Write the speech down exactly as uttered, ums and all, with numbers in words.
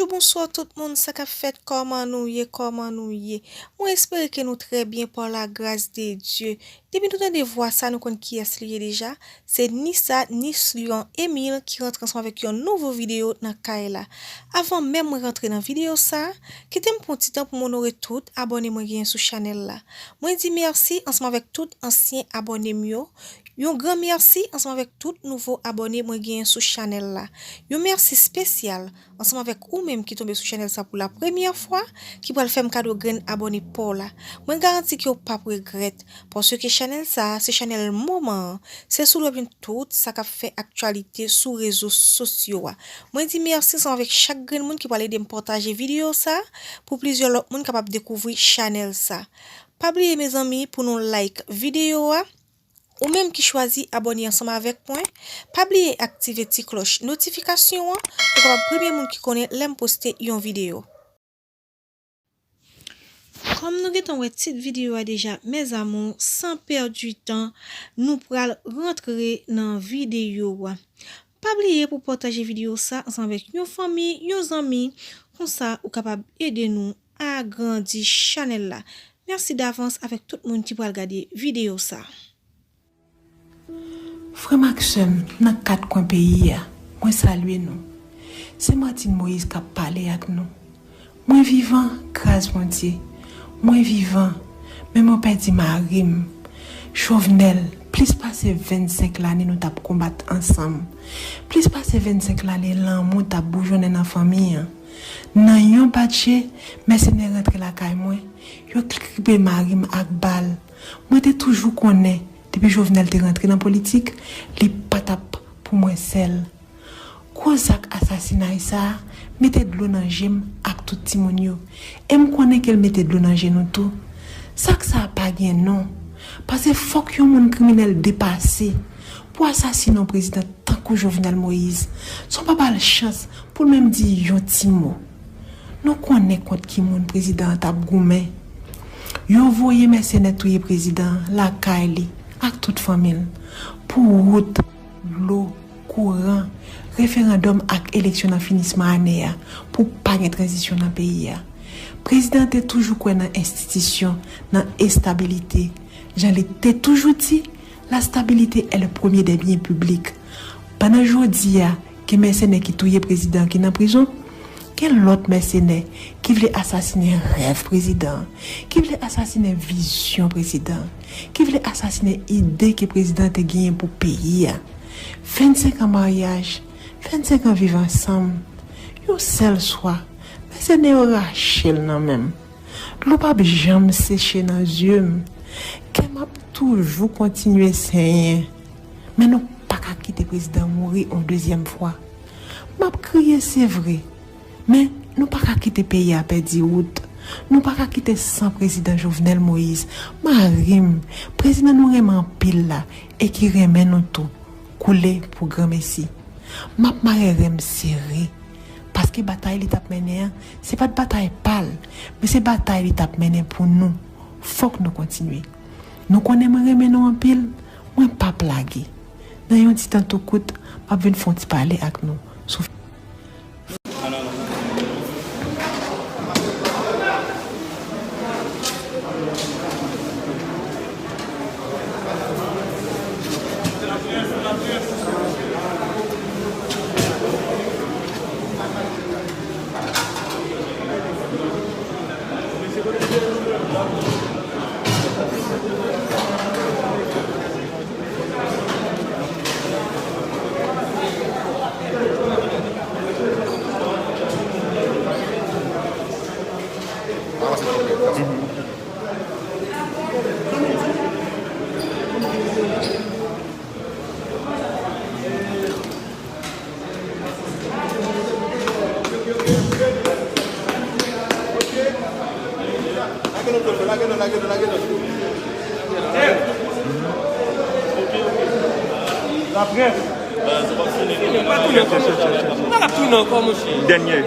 Bonswa tout moun, sa k ap fèt, kòman nou ye, kòman nou ye? Mwen espere ke nou trè byen pa la gras de Dye. Depi nou tande vwa sa, nou konn kiyès li ye deja. Se ni sa, ni Lyon Emile ki rantre ansanm avèk yon nouvo videyo nan kay la. Avan menm mwen rantre nan videyo sa, kite m pran ti tan pou m onore tout abòne mwen genyen sou chanèl la. Mwen di mèsi ansanm avèk tout ansyen abòne m yo. Yon gran mèsi ansanm avèk tout nouvo abòne mwen genyen sou chanèl la. Yon mèsi espesyal ansanm avèk ou menm ki tonbe sou chanèl sa pou la premyè fwa, ki pral fè m kado grenn abòne pa w la. Mwen garanti ke w p ap regrèt, paske chanèl sa a se chanèl moman an. Se sou li w ap jwenn tout sa k ap fè aktyalite sou rezo sosyo a. Mwen di mèsi ansanm avèk chak grenn moun ki pral ede m pataje videyo sa a pou plizyè lòt moun kapab dekouvri chanèl sa. Pa bliye mezanmi pou nou like videyo a. Ou menm ki chwazi abòne ansanm avèk mwen, pa bliye aktive ti klòch notifikasyon an pou w kapab premye moun ki konnen lè m poste yon videyo. Kòm nou gentan wè tit videyo a deja, mes amours, san pèdi tan, nou pral rantre nan videyo a. Pa bliye pou pataje videyo sa ansanm avèk yon fanmi, yon zanmi, konsa ou kapab ede nou agrandi chanèl la. Mèsi davans avèk tout moun ki pral gade videyo sa. Frè m ak sè m nan kat kwen peyi a, mwen salye nou. Se Martine Moïse k ap pale ak nou. Mwen vivan, gras Bondye. Mwen vivan, men mwen pèdi mari m. Jovenel, plis pase vennsenk lane nou t ap konbat ansanm. Plis pase vennsenk lane lanmou t ap boujonnen nan fanmi an. Nan yon bat je, mèsenè rantre lakay mwen, yo kripe mari m ak bal. Mwen te toujou konnen, depi Jovenel te rantre nan politik, li pa t ap pou mwen sèl. Gwo zak asasinay sa a mete dlo nan je m ak tout timoun yo. E m konnen ke l mete dlo nan je nou tou. Zak sa a pa gen non. Paske fòk yon moun kriminèl depase pou asasinen yon prezidan tankou Jovenel Moïse, san w pa ba l chans pou l menm di yon ti mo. Nou konnen kont ki moun prezidan an t ap goumen. Yo voye mèsenè touye prezidan an lakay li ak tout fanmi l pou wout, dlo, kouran, referandòm ak eleksyon nan finisman ane a pou pa gen tranzisyon nan peyi a. Prezidan an te toujou kwè nan enstitisyon, nan estabilite. Jan li te toujou di, la stabilité est le premier des biens publics. Pandan jodi a, gen mèsenè ki touye prezidan ki nan prizon, gen lòt mèsenè ki vle asasinen rèv prezidan an, ki vle asasinen vizyon prezidan an, ki vle asasinen ide ke prezidan an te genyen pou peyi a. Vennsenk an maryaj, vennsenk an viv ansanm, yon sèl swa, mèsenè yo rache l nan men m. Dlo p ap janm seche nan zye m. Kè m ap toujou kontinye senyen. Men nou pa ka kite prezidan mouri yon dezyèm fwa. M ap kriye, se vre. Men nou pa ka kite peyi a pèdi wout. Nou pa ka kite san prezidan Jovenel Moïse, mari m, prezidan nou renmen anpil la e ki renmen nou tou, koule pou granmesi. M ap mare ren m sere, paske batay li t ap mennen an, se pa t batay pa l, men se batay li t ap mennen pou nou. Fòk nou kontinye. Nou konnen mwen renmen nou anpil, mwen p ap lage. Nan yon ti tan tou kout, m ap vin fè yon ti pale ak nou sou Dènye.